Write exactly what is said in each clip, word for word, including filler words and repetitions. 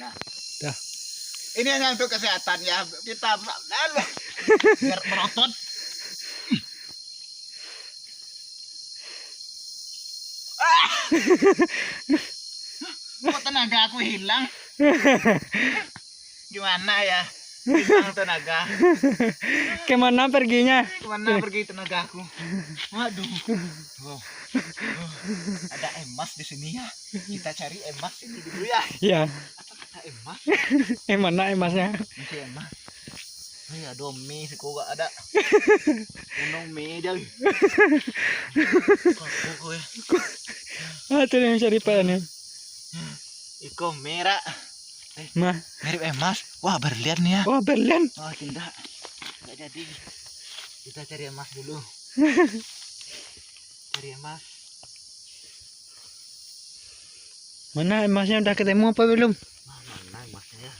Nah. Dah. Ini hanya untuk kesehatan ya. Kita biar berotot. Ah! Kok tenaga aku hilang? Gimana ya? Hilang tenaga. Kemana perginya? Kemana pergi tenaga aku? Waduh. Oh. Oh. Ada emas di sini ya. Kita cari emas ini dulu ya. Ya. Ada emas? Eh, mana emasnya? Masih emas. Hei, ado mie siko gak ada. Unong mie aja. Kok ya. Ah, tu yang cari Pak ni. Iko mie, Rak. Eh, mah. Mirip emas. Wah, berlian nih ya. Wah, berlian. Wah, tidak. Nggak jadi. Kita cari emas dulu. Cari emas. Mana emasnya, udah ketemu apa belum? Wah, mana emasnya ya?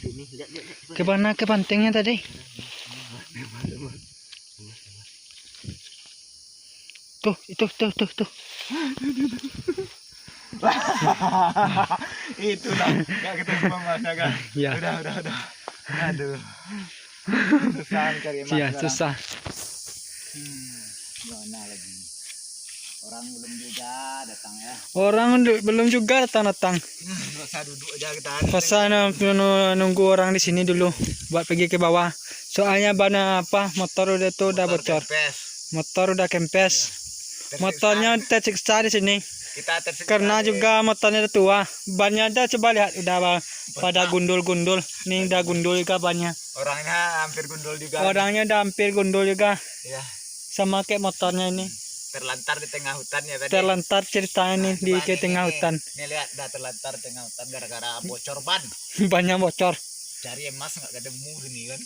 Sini, lihat, lihat, lihat. Ke mana ke pantingnya tadi? Emas, emas, emas. Emas, emas. Tuh, itu, tuh, tuh, tuh. Itulah, nggak ketemu emasnya kan? Iya. Udah, udah, udah. Aduh. Susah cari emas. Iya, sekarang susah. Hmm, gimana lagi? Orang belum juga datang ya. Orang du-, belum juga datang-datang. Hmm, nggak usah duduk aja kita. Pasal na-, nu-, nunggu orang di sini dulu buat pergi ke bawah. Soalnya bana apa, motor udah tu udah bocor. Motor kempes. Motor udah kempes. Iya. Tersiksa. Motornya tersiksa di sini. Kita tersiksa. Karena juga motornya udah tua. Bannya dah coba lihat, udah ba-, pada gundul-gundul. Nih udah gundul juga bannya. Orangnya hampir gundul juga. Orangnya udah hampir gundul juga. Iya. Sama kayak motornya ini. Terlantar di tengah hutan ya tadi. Terlantar ceritanya nih di tengah hutan. Nih, lihat, dah terlantar di tengah hutan gara-gara bocor ban. Bannya bocor. Cari emas nggak ketemu sini kan.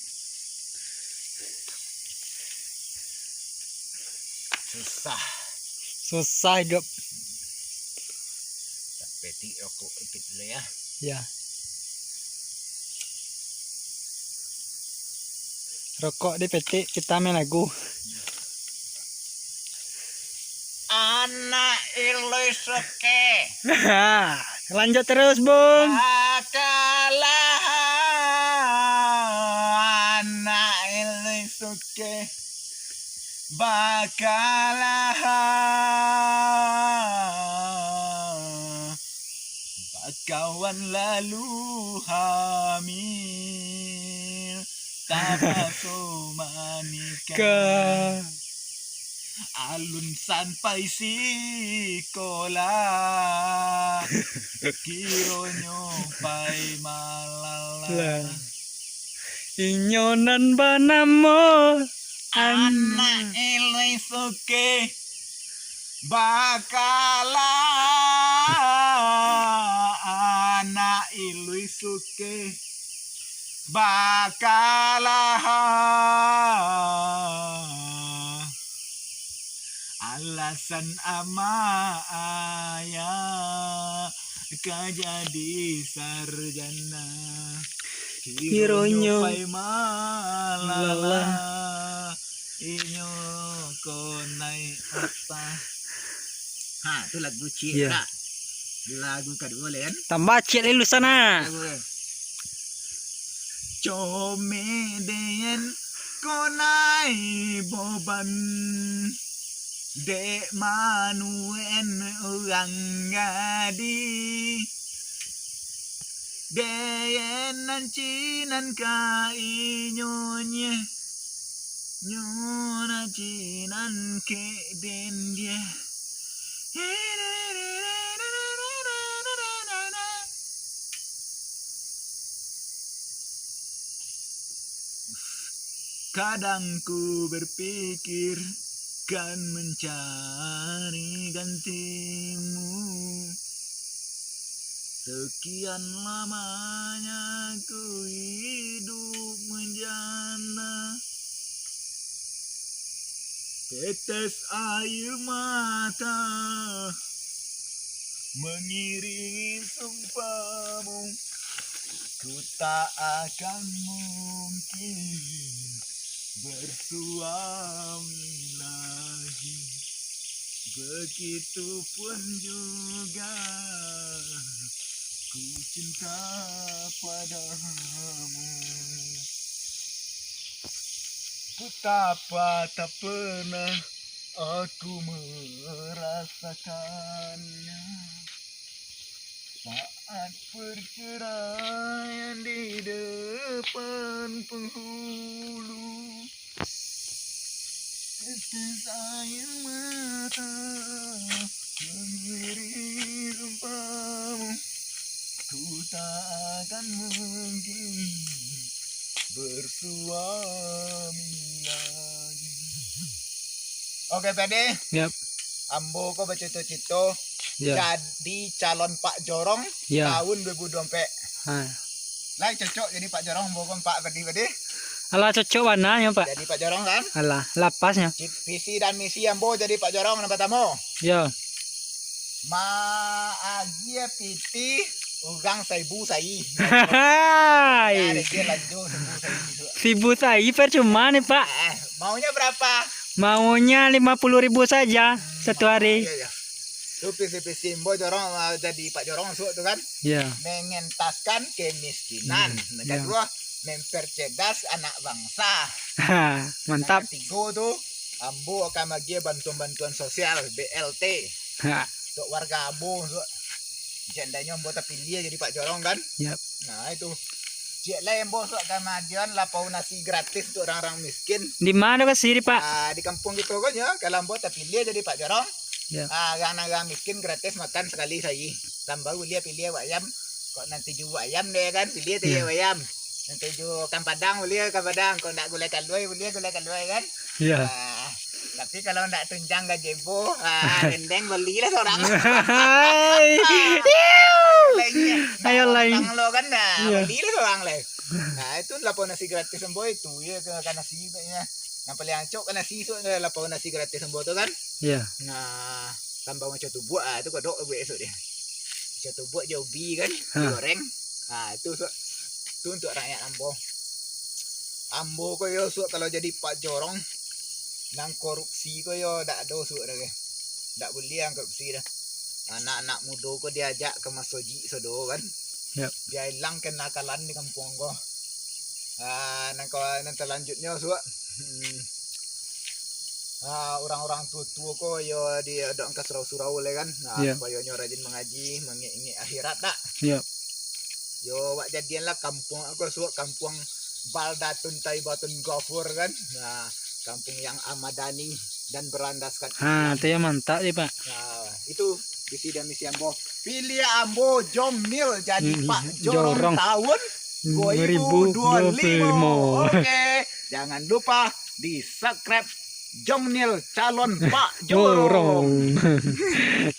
Susah. Susah hidup. Petik rokok ipit dulu ya. Ya. Rokok dipetik, kita main lagu. Anak Ilui Suke. Lanjut terus, Bung. Bakalah anak Ilui Suke. Bakalah bakawan lalu hamil, tapaso manikah. Ka. Alun sampai sikolah, kironyo pai malalah. Lah. Inyo nan banamo Anak Ilui Suke. Bakalah anak Ilui Suke. Bakalah alasan ama ayah ka jadi sarjana. Kironyo pai malalah, inyo ko naik apa? Ha, tu lagu ciek. Iya. Lagu kaduo, Len. Tambah ciek, Len, lu sana. Lagu, Len. Comeh den ko naik boban, dek manuen urang gadih. Den nan cinan ka inyo nye, nyo nan cinan kek den dia. Kadang ku berpikir kan mencari gantimu. Sekian lamanya ku hidup menjanda. Tetes air mata mengiringi sumpahmu. Ku tak akan mungkin bersuami lagi. Begitupun juga Cinta padamu, betapa tak pernah aku merasakannya. Saat perceraian di depan penghulu, tetes air mata mengiring sumpahmu, ku tak akan mungkin bersuami lagi. Oke, Pede. Yap. Ambo ko bacito-cito, yap, jadi calon Pak Jorong, yap, tahun dua ribu dua puluh empat. Ha. Lai cocok jadi Pak Jorong, ambo ko Pak Pede, Pede. Alah, cocok bana nyo, Pak. Jadi Pak Jorong, kan? Alah, lapasnyo. Ci-, visi dan misi ambo jadi Pak Jorong nan pertamo. Yo. Maagiah pitih urang saribu sai. Hai. Nah, rezeki lanjut saribu sai tu. Saribu sai percuma ni, Pak. Ah, maunya berapa? Maunya lima puluh ribu saja satu hari. Iya, iya. Tu visi-visi ambo Jorong, ah, jadi Pak Jorong suok tu kan. Iya. Mengentaskan kemiskinan. Hmm, iya. Kedua, mempercerdas anak bangsa. Mantap. Yang ketiga tu, ambo akan maagiah bantuan-bantuan sosial, B L T. Ha. Untuk warga ambo, untuk seandainya ambo tapiliah jadi Pak Jorong kan. Yap. Nah, itu. Ciek lai ambo suok kamadian lapau nasi gratis untuk urang-urang miskin. Di ma lokasi, Pak? Ah, di kampuang kito ko nyo, kalau ambo tapiliah jadi Pak Jorong, ya, ah, urang-urang miskin gratis makan sakali sahari. Tambah buliah piliah buak ayam. Kok nan tuju buak ayam deh kan, piliah tuju, ya, buak ayam. Nan tuju ikan padang, buliah ikan padang. Kok ndak gulai kaluai, buliah gulai kaluai kan. Ya. Ah, tapi kalau ndak tunjang gaji ambo, ah, rendeng balilah surang. Hai. Lainnya, ayo lain. Tang lo kan, nah, iya, balilah surang lai. Nah, itu lapau nasi gratis ambo itu, ya, ke, ka nasi banyak. Yang paling ancok ka nasi tu, lapau nasi gratis ambo tu kan. Iya. Nah, tambah macam tubuak, ah, tu kodok buek esok dia. Macam tubuak je ubi kan, ha, digoreng. Ah, itu suok. Tu untuk rakyat ambo. Ambo ko yo suok kalau jadi Pak Jorong, nan korupsi ko yo dak ado suok dah ke. Dak buliah nan korupsi dah. Anak-anak mudo ko diajak ka masojik sodo kan. Yap. Diilang kenakalan di kampuang ko. Ah, nan ko, nan salanjutnyo suok. Hmm. Ah, urang-urang tuo-tuo ko yo diadokkan ka surau-surau lai kan. Nah, iya, supayo nyo rajin mangaji, mangek-ingek akhirat dak. Iya. Yo, wak jadianlah kampuang ko suok kampuang baldatun taibatun ghafur kan. Nah, kampung yang amadani dan berlandaskan Islam. Ha, tu yang mantap je, Pak. Nah, itu visi dan misi ambo. Piliah ambo Jong Nil jadi, hmm, Pak Jorong, Jorong tahun dua ribu dua puluh lima. Dua ribu dua puluh lima. Oke, jangan lupa di-subscribe Jong Nil calon Pak Jorong. Jorong.